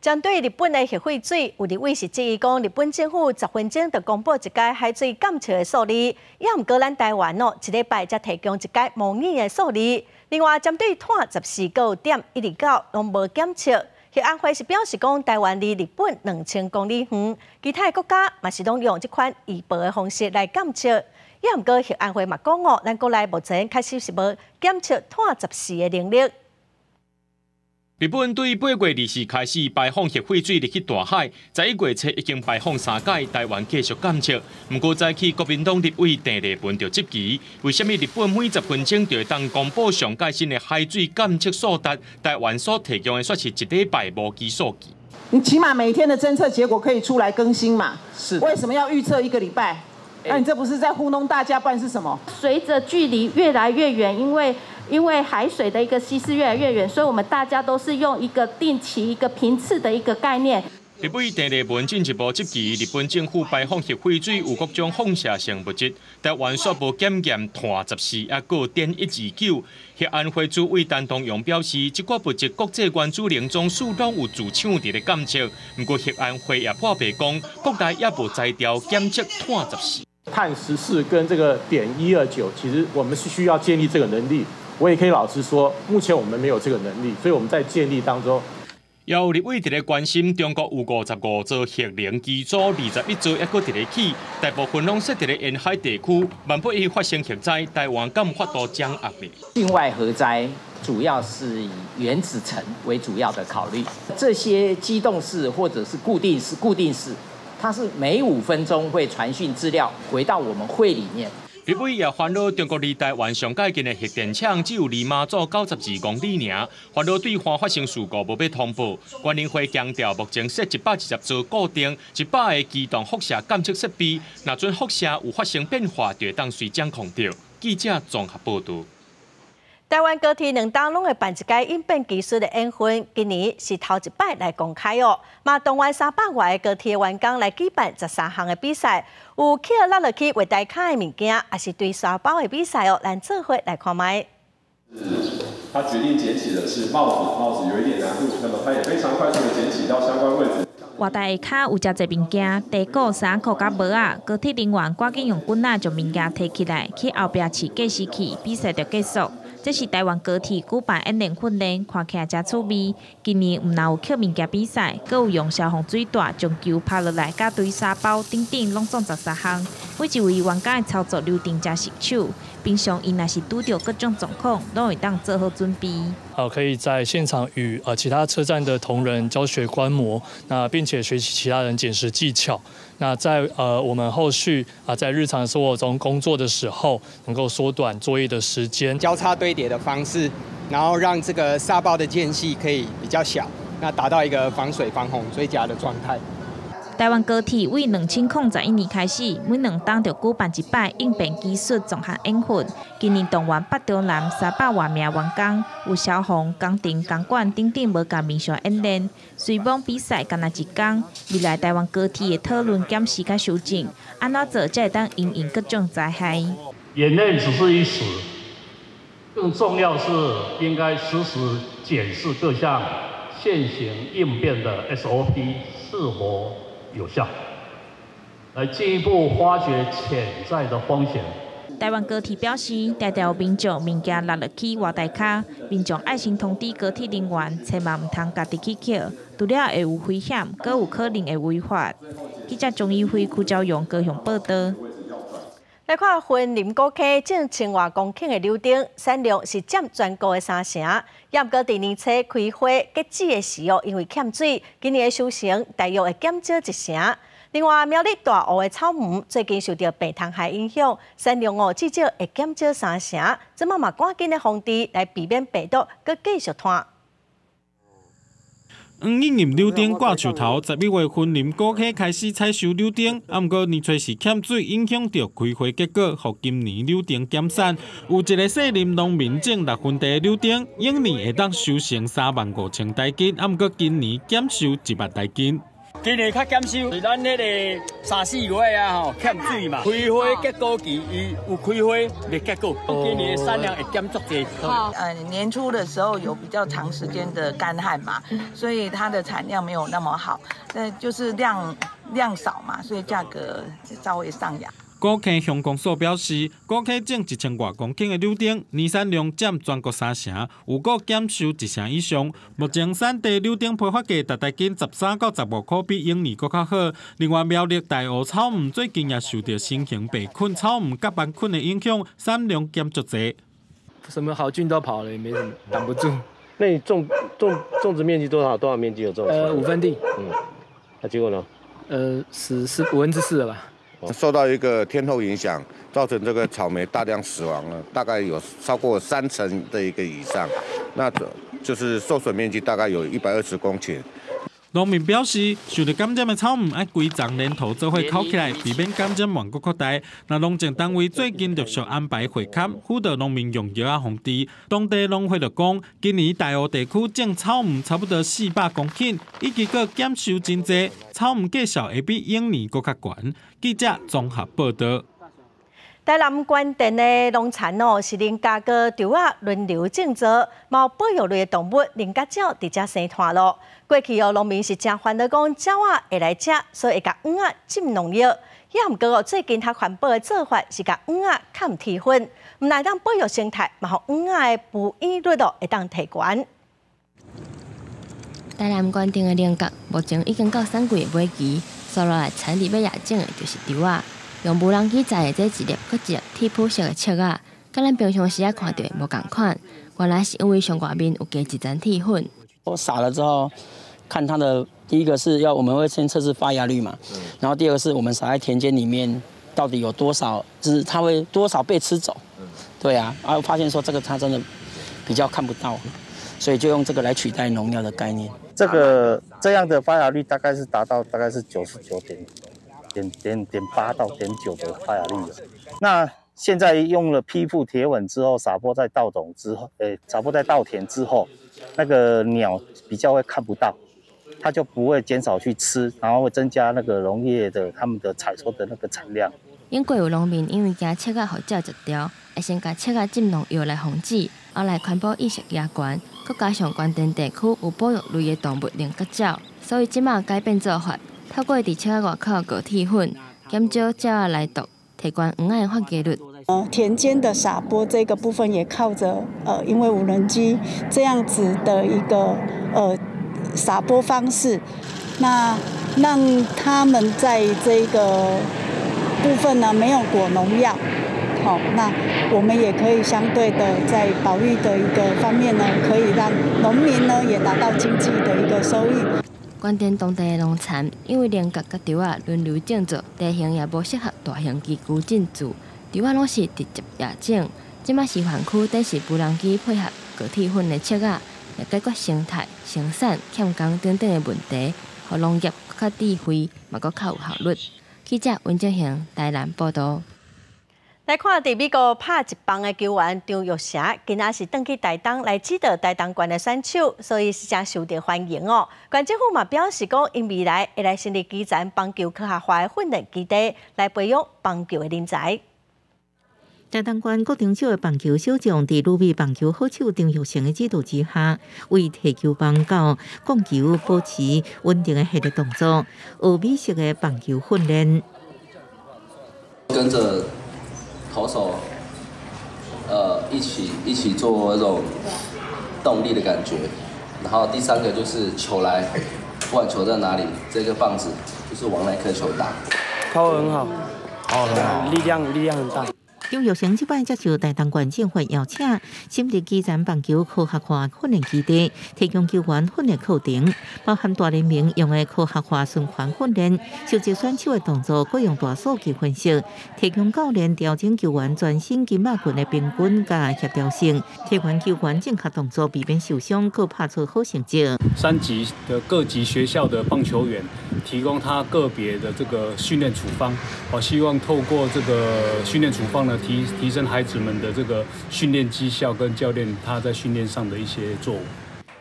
針對日本的核廢水，有立委是質疑講，日本政府10分鐘就公布一个海水監測的數字，也毋過咱台灣哦，一禮拜才提供一个模擬的數字。另外，針對碳14.129攏無檢測，核安會是表示講，台灣離日本2000公里遠，其他的國家嘛是攏用這款預報的方式來監測。也毋過核安會嘛講哦，咱國內目前確實是無檢測碳十四的能力。
日本對8月24開始排放核廢水入去大海，11月初已經排放3擺，台灣繼續監測。毋過早起國民黨立委鄭麗文就質疑，為啥物日本每10分鐘就會當公布上蓋新的海水監測數值，台灣所提供的卻是一禮拜無基數據。
你起碼每天的偵測結果可以出來更新嘛？
是。
為什麼要預測一個禮拜？那你這不是在糊弄大家，不然是什麼？
隨着距離越來越遠，因為海水的一個稀釋越來越遠，所以我們大家都是用一個定期、一個頻次的一個概念。
立委鄭麗文進一步質疑日本政府排放核廢水有各種放射性物質，台灣卻無檢驗碳14，抑閣.129。核安會主委陳東陽表示，這寡物質國際原子能總署攏有駐廠佇咧監測，毋過核安會也破白講，國內也無才調檢測碳14。
碳14跟這個.129，其實我們是需要建立這個能力。我也可以老實說，目前我們沒有這個能力，所以我們在建立當中。
有立委佇咧關心，中國有55座核能機組，21座猶閣佇咧起，大部分攏設佇咧沿海地區，萬不一發生核災，台灣敢有法度掌握呢？
境外核災主要是以原子層為主要的考慮，這些機動式或者是固定式，固定式，它是每5分鐘會傳訊資料回到我們會裡面。
立委也煩惱，中國離台灣上蓋近的核電廠只有離馬祖92公里爾，煩惱對岸發生事故無欲通報。原能會強調，目前設120座固定、100個機動輻射監測設備，若準輻射有發生變化，就會當隨掌控著。記者綜合報導。
台灣高鐵兩冬攏會辦一屆應變技術的演訓，今年是頭一擺來公開哦。嘛，動員300外個高鐵員工來舉辦13項的比賽，有抾落落去月台跤的物件，抑是堆沙包的比賽哦。咱做伙來看覓。
他決定撿起的是帽子，帽子有一點難度，那麼他也非常快速的撿起到相關位置。
月台下跤有誠濟物件，地鼓、衫褲佮帽仔，高鐵人員趕緊用棍仔將物件提起來，去後壁飼計時器，比賽就結束。這是台灣高鐵舉辦演練訓練，看起來誠趣味。今年毋但有抾物件比賽，閣有用消防水帶將球拍落來，佮堆沙包等等，攏總13項。每一位員工的操作流程誠熟手，平常𪜶若是拄著各種狀況，攏會當做好準備。
可以在現場與其他車站的同仁教學觀摩，那並且學習其他人撿拾技巧。那在我們後續啊在日常生活中工作的時候，能夠縮短作業的時間。
交叉堆疊的方式，然後讓這個沙包的間隙可以比較小，那達到一個防水防洪最佳的狀態。
台灣高鐵為2011年開始，每2冬就舉辦一擺應變技術綜合演訓。今年動員北中南300外名員工，有消防、工程、工管等等無仝面向演練。雖罔比賽干焦一工，未來台灣高鐵會討論檢視佮修正，按怎做才會當因應各種災害。
演練只是一時，更重要是應該時時檢視各項現行應變的 SOP 是否有效，來進一步發掘潛在的風險。
台灣高鐵表示，常常有民眾物件落落去月台跤，民眾愛先通知高鐵人員，千萬毋通家己去抾，除了會有危險，閣有可能會違法。記者鍾一輝、柯昭勇高雄報道。
來看雲林古坑種千外公頃的柳丁，產量是佔全國的三成。也毋過佇年初開花結籽的時哦，因為欠水，今年的收成大約會減少一成。另外，苗栗大湖的草莓最近受著病蟲害影響，產量哦至少會減少三成。這馬嘛趕緊咧防治，來避免病毒閣繼續傳。
黃茵茵柳丁掛樹頭，11月雲林古坑開始採收柳丁，啊，毋過年初時欠水，影響著開花結果，予今年柳丁減產。有一个細林農民種6分地的柳丁，往年會當收成35,000台斤，啊，毋過今年減收1萬台斤。
今年較減收，是咱彼个三四月啊吼欠水嘛，開花結果期伊有開花袂結果，今年的產量會減足濟。
年初的時候有比較長時間的乾旱嘛，所以它的產量沒有那麼好，但就是量少嘛，所以價格稍微上揚。
古坑鄉公所表示，古坑種1000外公頃的柳丁，年產量佔全國三成，有閣減收一成以上。目前產地柳丁批發價逐台斤13到15塊，比往年閣較好。另外，苗栗大湖草莓最近也受著新型白菌草莓角斑菌的影響，產量減足濟。
什麼好菌都跑了，也沒什麼擋不住。
那你種植面積多少？多少面積有種？5
分地。
嗯，那結果呢？
死4/5了吧。
受到一個天候影響，造成這個草莓大量死亡了，大概有超過三成的一個以上，那就是受損面積大概有120公頃。
農民表示，受著感染的草莓愛規叢連頭做伙摳起來，避免感染網閣擴大。那農政單位最近陸續安排會勘，輔導農民用藥仔防治。當地農會就講，今年大湖地區種草莓差不多400公頃，預計閣減收真濟，草莓價數會比往年閣較懸。記者綜合報道。
台南關田的農田哦，是恁家哥稻仔輪流種植，嘛有保育類的動物菱角鳥佇遮生湠囉。過去哦，農民是誠煩惱講鳥仔會來食，所以會共蚵仔浸農藥。也毋過哦，最近較環保的做法是共蚵仔崁鐵粉，毋但當保育生態，嘛予蚵仔的孵育率哦會當提懸。
台南關頂的菱角目前已經到產季的尾期，紲落來產地欲野種的就是稻仔。用無人機載的這一粒閣一粒鐵鋪色的粟仔，佮咱平常時仔看著的無仝款。原來是因為上外面有加一層鐵粉。
我撒了之後，看它的第一個是要我們會先測試發芽率嘛，然後第二個是我們撒在田間裡面到底有多少，就是它會多少被吃走。對啊，然後發現說這個它真的比較看不到，所以就用這個來取代農藥的概念。
這樣的發芽率大概是達到大概是99.8到.9的發芽率了。那現在用了披覆鐵粉之後，撒播在稻種之後，撒播在稻田之後，那個鳥比較會看不到，它就不會減少去吃，然後會增加那個農業的他們的採收的那個產量。
英國有農民因為驚粟仔予鳥食著，會先共粟仔浸農藥來防止，後來環保意識加懸，閣加上關田地區有保育類的動物菱角鳥，所以這馬改變做法，透過佇粟仔外口裹鐵粉，減少鳥仔來啄，提懸黃仔的發芽率。
田間的撒播這個部分也靠著因為無人機這樣子的一個撒播方式，那讓他們在這個部分呢沒有裹農藥，好，那我們也可以相對的在保育的一個方面呢，可以讓農民呢也達到經濟的一個收益。
關田當地的農田，因為菱角佮稻仔輪流種植，地形也無適合大型機具進駐，稻仔攏是直接野種。這馬示範區底是無人機配合裹鐵粉的粟仔，來解決生態、生產、欠工等等的問題，予農業閣較智慧，嘛閣較有效率。記者溫正賢台南報導。
來看，佇美國拍職棒的球員張育成，今仔是轉去台東來指導台東縣的選手，所以是誠受著歡迎哦。縣政府嘛表示講，𪜶未來會來成立基層棒球科學化的訓練基地，來培養棒球的人才。
台東縣國中小的棒球小將，佇旅美棒球好手張育成的指導之下，為提球棒到摃球保持穩定的系列動作，學美式的棒球訓練。
跟着投手，一起做那種動力的感覺。然後第三個就是球來，不管球在哪裡，這個棒子就是往那顆球打。
拋很好，拋很好，力量很大。
張育成這擺接受台東縣政府邀請，成立基層棒球科學化訓練基地，提供球員訓練課程，包含大聯盟用的科學化循環訓練，收集選手的動作，閣用大數據分析，提供教練調整球員全身筋肉群的平均佮協調性，提懸球員正確動作，避免受傷，閣拍出好成績。
三級的各級學校的棒球員，提供他個別的這個訓練處方，我希望透過這個訓練處方呢，提升孩子們的這個訓練績效，跟教練他在訓練上的一些作為。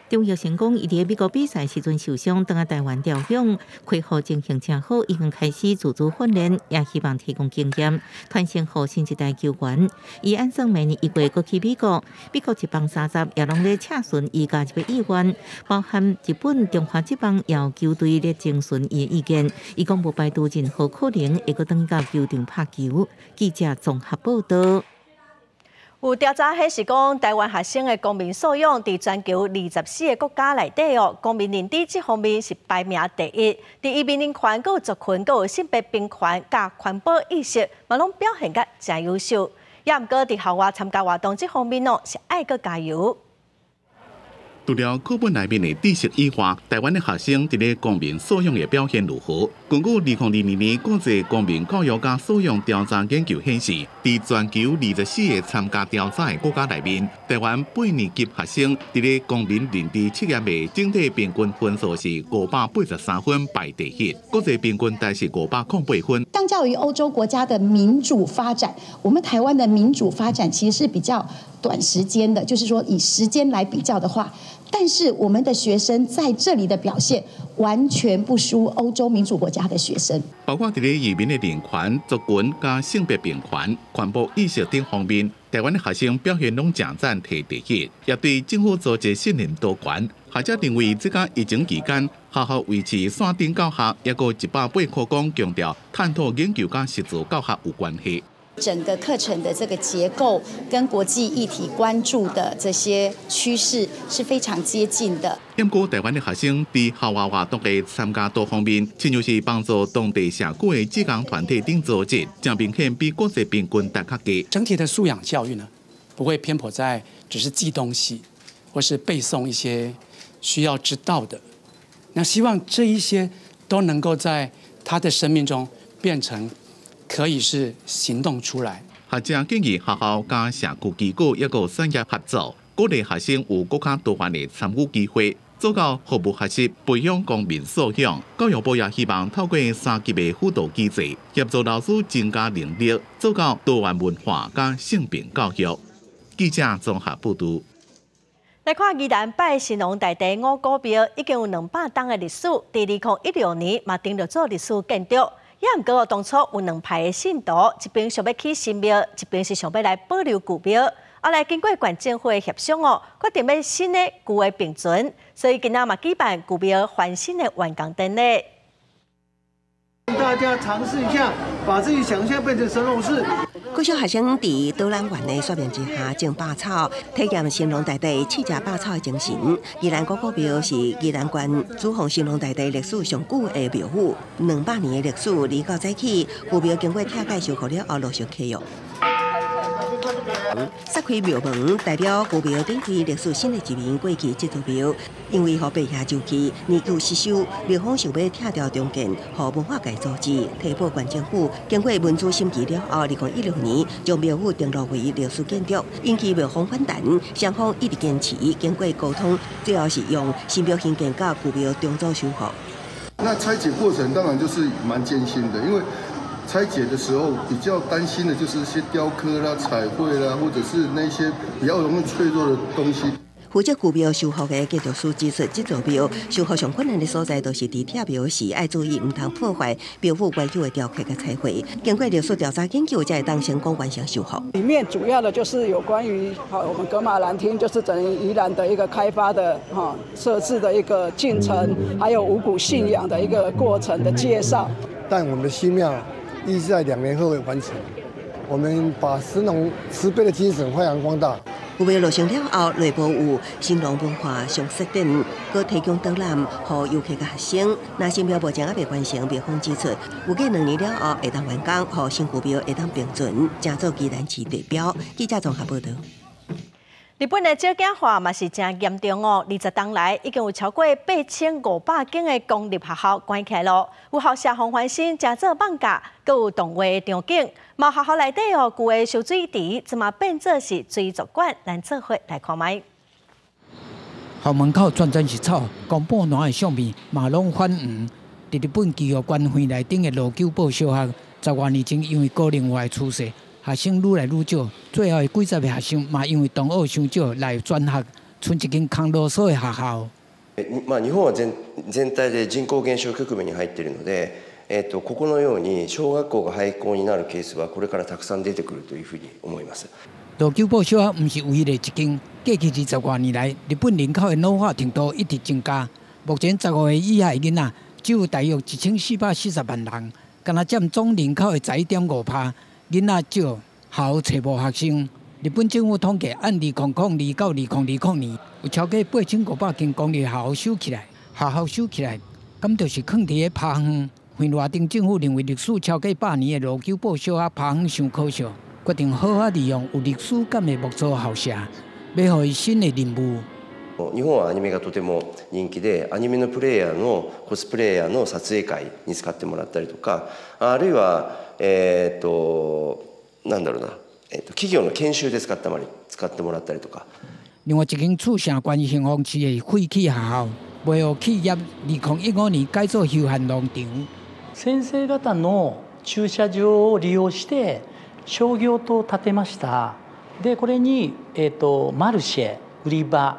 張育成講，伊佇美國比賽時陣受傷，轉來台灣療養，恢復情形誠好，已經開始自主訓練，也希望提供經驗，傳承予新一代球員。伊按算明年1月閣去美國，美國職棒三十也攏咧洽詢伊加入的意願，包含日本中華職棒也有球隊咧徵詢伊的意見。伊講無排除任何可能會閣轉到球場拍球。記者綜合報導。
有調查顯示講，台灣學生的公民素養佇全球24個國家內底哦，公民認知這方面是排名第一。佇移民人權、閣有族群、閣有性別平權、佮環保意識，嘛攏表現甲誠優秀。也毋過佇校外參加活動這方面哦，是愛閣加油。
除了課本內面的知識以外，台灣的學生佇咧公民素養的表現如何？根據2022年國際公民教育佮素養調查研究顯示，佇全球24個參加調查的國家內面，台灣八年級學生佇咧公民認知測驗的整體平均分數是583分，排第一。國際平均值是508分。
相較於歐洲國家的民主發展，我們台灣的民主發展其實是比較短時間的，就是說以時間來比較的話。但是我們的學生在這裡的表現完全不輸歐洲民主國家的學生。
包括佇咧移民的人權、族群佮性別平權、環保意識等方面，台灣的學生表現攏誠讚，提第一，也對政府組織信任度懸。學者認為，這個疫情期間，學校維持線頂教學，抑閣180箍講強調探討研究佮實作教學有關係。
整個課程的這個結構跟國際議題關注的這些趨勢是非常接近的。
不過，台灣的學生佇校外活動的參加多方面，親像是幫助當地社區的志工團體等組織，誠明顯比國際平均值較低。
整體的素養教育呢，不會偏頗在只是記東西，或是背誦一些需要知道的。那希望這一些都能夠在他的生命中變成可以是行動出來。
學者建議學校佮社區機構抑閣產業合作，鼓勵學生有閣較多元的參與機會，做到服務學習、培養公民素養。教育部也希望透過三級的輔導機制，協助老師增加能力，做到多元文化佮性平教育。記者綜合報導。
來看宜蘭拜神農大帝五股廟已經有200冬的歷史，佇2016年嘛登錄做歷史建築。也毋過當初有兩派的信徒，一邊想欲起新廟，一邊是想欲來保留舊廟。後來經過縣政府的協商哦，決定欲新的舊的並存，所以今仔嘛舉辦舊廟翻新的完工典禮。
大家嘗試一下，把自己想象變成神農氏。
國小學生佇導覽員的說明之下種百草，體驗神農大帝試食百草的精神。宜蘭五股廟是宜蘭縣主奉神農大帝歷史上久的廟宇，200年的歷史，而較早起舊廟經過拆解修復了後，陸續啟用。拆開廟門，代表舊廟展開歷史新的一面。過去這座廟因為予白蟻蛀去，年久失修，廟方想欲拆掉重建，予文化界組織提報縣政府，經過文資審議了後，2016年將廟宇登錄為歷史建築，引起廟方反彈，雙方一直堅持，經過溝通，最後是用新廟興建佮舊廟重組修復。
那拆解過程當然就是蠻艱辛的，因為拆解的時候比較擔心的就是一些雕刻啦、彩繪啦，或者是那些比較容易脆弱的東西。
負責舊廟修復的建築師指出，這座廟修復上困難的所在，就是佇拆廟時愛注意，毋通破壞廟宇原有的雕刻佮彩繪。經過歷史調查研究，才會當成功完成修復。
裡面主要的就是有關於我們噶瑪蘭廳，就是整個宜蘭的一個開發的設置的一個進程，還有五股信仰的一個過程的介紹。
但我們的新廟預計在2年後會完成。我們把神農慈悲的精神發揚光大。
舊廟落成了後，內部有神農文化常設展，閣提供導覽，予遊客佮學生。若新廟目前猶未完成，廟方指出，預計兩年了後會當完工，予新舊廟會當並存，成做宜蘭市地標。記者綜合報導。
日本的少子化嘛是誠嚴重哦，20冬來已經有超過8500間的公立學校關起來囉。有校舍予翻新，成做艋舺，閣有動畫的場景。嘛學校內底哦，舊的蓄水池，這馬變做是水族館，咱做伙來看覓。
校門口全全是草，公布欄的相片嘛攏泛黃。佇日本岐阜縣惠內町的路久堡小學，十外年前因為高齡化的趨勢，學生愈來愈少，最後的幾十个學生嘛因為同學傷少來轉學，賰一間空囉嗦的學校。
まあ日本は全体で人口減少局面に入っているので、ここのように小学校が廃校になるケースはこれからたくさん出てくるというふうに思います。
路久堡小學毋是唯一的一間，過去20外年來，日本人口的老化程度一直增加。目前15歲以下的囡仔只有大約1440萬人，敢若佔總人口的11.5%。囡仔少，學校揣無學生。日本政府統計，按2002到2020年，有超過8500間公立學校收起來，學校收起來，敢就是囥佇咧拋荒。惠內町政府認為歷史超過百年的路久堡小學拋荒傷可惜，決定好好利用有歷史感的木造校舍，欲予伊新的任務。
日本はアニメがとても人気で、アニメのプレイヤーのコスプレイヤーの撮影会に使ってもらったりとか、あるいはなんだろうな、企業の研修で使ってもらったりとか。
另外一間沖繩縣幸福市的廢棄學校，賣予企業，2015年改做休閒農場。
先生方の駐車場を利用して商業棟を建てました。でこれにマルシェ、売り場、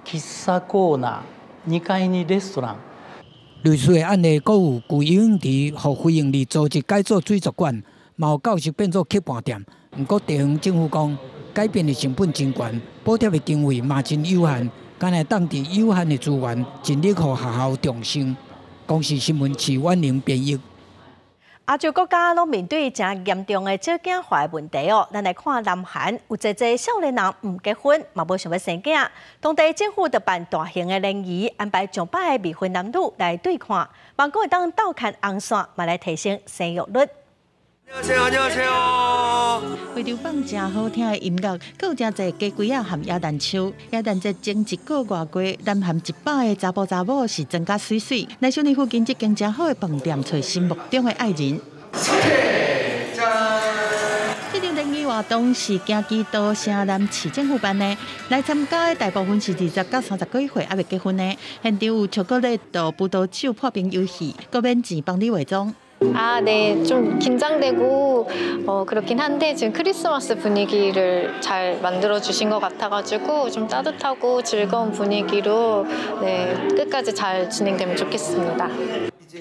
喫茶コーナー、2階にレストラン。
類似的案例，閣有舊游泳池予非營利組織改做水族館，嘛有教室變做客飯店。毋過地方政府講，改變的成本真懸，補貼的經費嘛真有限，干焦會當佇有限的資源，盡力予學校重生。公視新聞徐婉玲編譯。
亞洲國家攏面對誠嚴重的少子化的問題哦。咱來看南韓有濟濟少年人毋結婚，嘛無想欲生囝。當地政府就辦大型的聯誼，安排上百个未婚男女來對看，望講會當鬥牽紅線，嘛來提升生育率。
會場放誠好聽的音樂，閣有誠濟雞胿仔和耶誕樹。耶誕節前一個外過，南韓100個查埔查某是妝甲媠媠，來首爾附近這間誠好的飯店，揣心目中的愛人。這場聯誼活動是京畿道城南市政府辦的，來參加的大部分是20到30幾歲猶未結婚的。現場有巧克力、葡萄酒破冰遊戲，閣免錢幫你化妝。
아, 네, 좀 긴장되고 그렇긴 한데 지금 크리스마스 분위기를 잘 만들어 주신 것 같아가지고 좀 따뜻하고 즐거운 분위기로 네, 끝까지 잘 진행되면 좋겠습니다.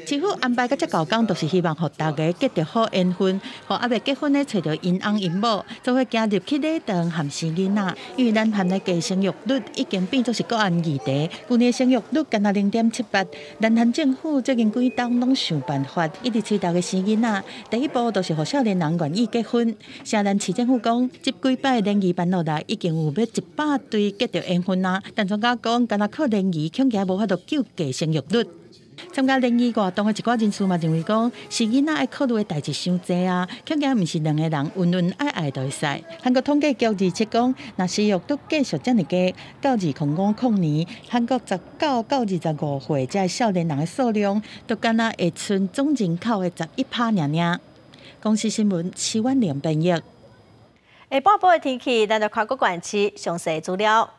市府安排到這厚工，就是希望予大家結著好緣分，予猶未結婚的揣著𪜶翁𪜶某，做伙行入去禮堂和生囡仔。因為南韓的低生育率已經變做是國安議題，舊年生育率干焦0.78。南韓政府最近幾冬攏想辦法，一直催大家生囡仔。第一步就是予少年人願意結婚。城南市政府講，這幾擺聯誼辦落來，已經有欲100對結著緣分啊。但專家講，干焦靠聯誼，恐驚無法度救低生育率。參加聯誼活動的一寡人士嘛認為講，生囡仔愛考慮的代誌傷濟啊，恐驚毋是兩个人恩恩愛愛就會使。韓國統計局預測講，若生育率繼續遮爾低，到2050年，韓國19到25歲這少年人的數量，都干焦會賰總人口的11%爾爾。公視新聞徐婉玲編譯。
下半晡的天氣，咱來看各縣市詳細資料。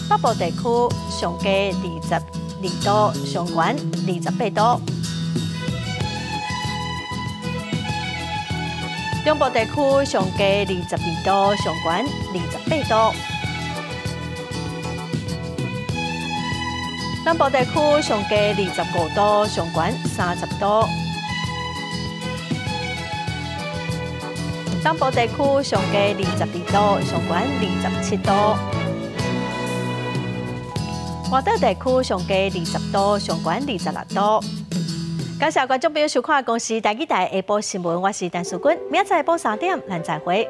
北部地區上低22度，上懸28度。中部地區上低22度，上懸28度。南部地區上低25度，上懸30度。東部地區上低22度，上懸27度。外島地區上低20度，上懸26度。感謝觀眾朋友收看《公視台語台》下晡新聞，我是陳淑君，明仔載下晡3點，咱再會。